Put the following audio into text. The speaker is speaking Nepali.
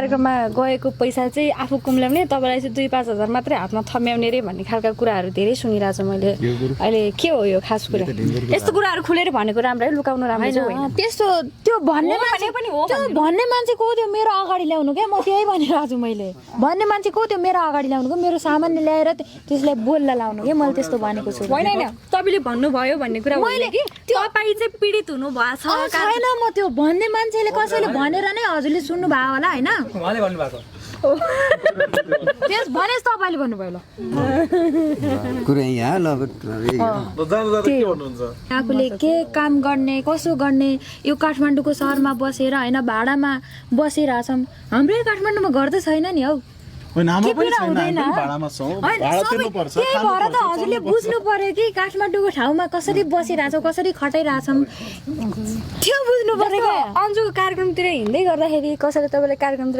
कार्यक्रममा गएको पैसा चाहिँ आफू कुम्ल्याउने तपाईँलाई चाहिँ 2-5 हजार मात्रै हातमा थम्याउने रे भन्ने खालका कुराहरू धेरै सुनिरहेको छु मैले अहिले के हो यो खास कुरा यस्तो कुराहरू खुलेर भनेको राम्रो है लुकाउनु राम्रो चाहिँ होइन त्यस्तो त्यो भन्ने मान्छे को त्यो मेरो अगाडि ल्याउनु क्या म त्यही भनिरहेको छु मैले भन्ने मान्छे को त्यो मेरो अगाडि ल्याउनु को मेरो सामान्य ल्याएर त्यसलाई बोल्न लाउनु के मैले त्यस्तो भनेको छु होइन होइन तपाईँले भन्नुभयो भन्ने कुरा मैले कि तपाईँ चाहिँ पीडित हुनु भएको छ छैन म त्यो भन्ने मान्छेले कसैले भनेर नै हजुरले सुन्नु भयो होला होइन उहाँले भन्नुभएको त्यस भनेस् तपाईँले भन्नुभयो ल कुरा यहाँ ल आफूले के काम गर्ने कसो गर्ने यो काठमाडौँको सहरमा बसेर होइन भाडामा बसिरहेछौँ हाम्रै काठमाडौँमा घर त छैन नि हौ त्यही भएर त हजुरले बुझ्नु पर्यो कि काठमाडौँको ठाउँमा कसरी बसिरहेछौँ कसरी खटाइरहेछौँ त्यो बुझ्नु पर्यो अन्जुको कार्यक्रमतिर हिँड्दै गर्दाखेरि कसैले तपाईँलाई कार्यक्रमतिर